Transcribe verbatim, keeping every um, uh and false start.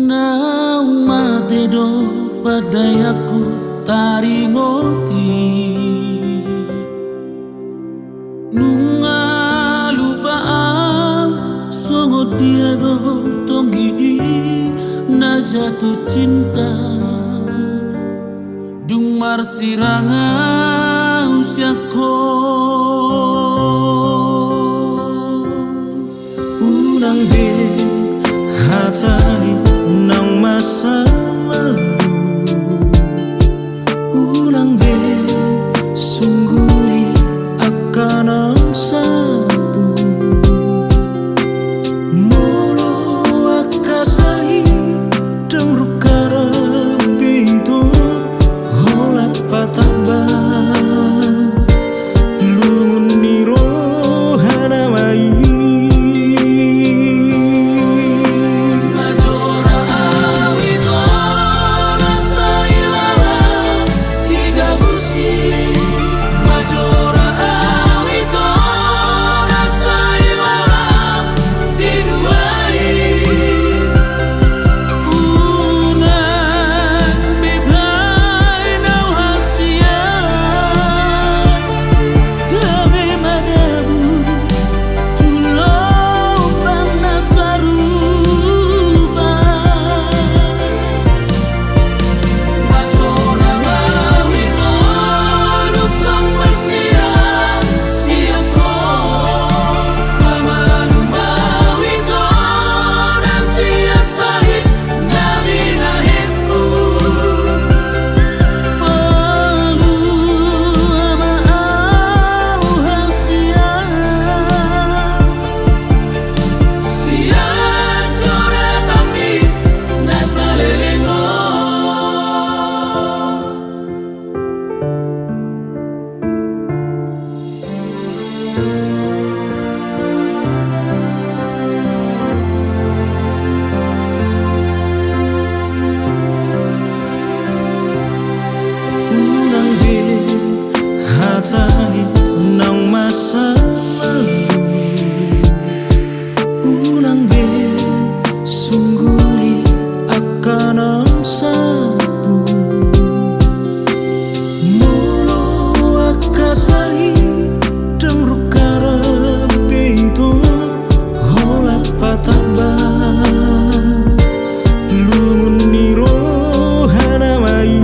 Naung mate do pandaianku taringot i. Nunga lupa au songon dia do tonggidi na jatuh cinta. Dung marsirang au sian ho. Unang be hatai naung masa lalu. Unang be sungguli angka naung salpu. Molo angka sahit dung rungkara pe ito, holan patamba lungun ni rohana ma i. Majora au ito na sai lalap di gabus i. Majora au ito na sai lalap di dua i. Unang be baen au hasian, gabe madabu tu lompan na sarupa. Unang be hatai naung masa lalu. Unang be sungguli angka naung salpu. Molo angka sahit dung rungkara pe ito, holan patamba lungun ni rohana ma i.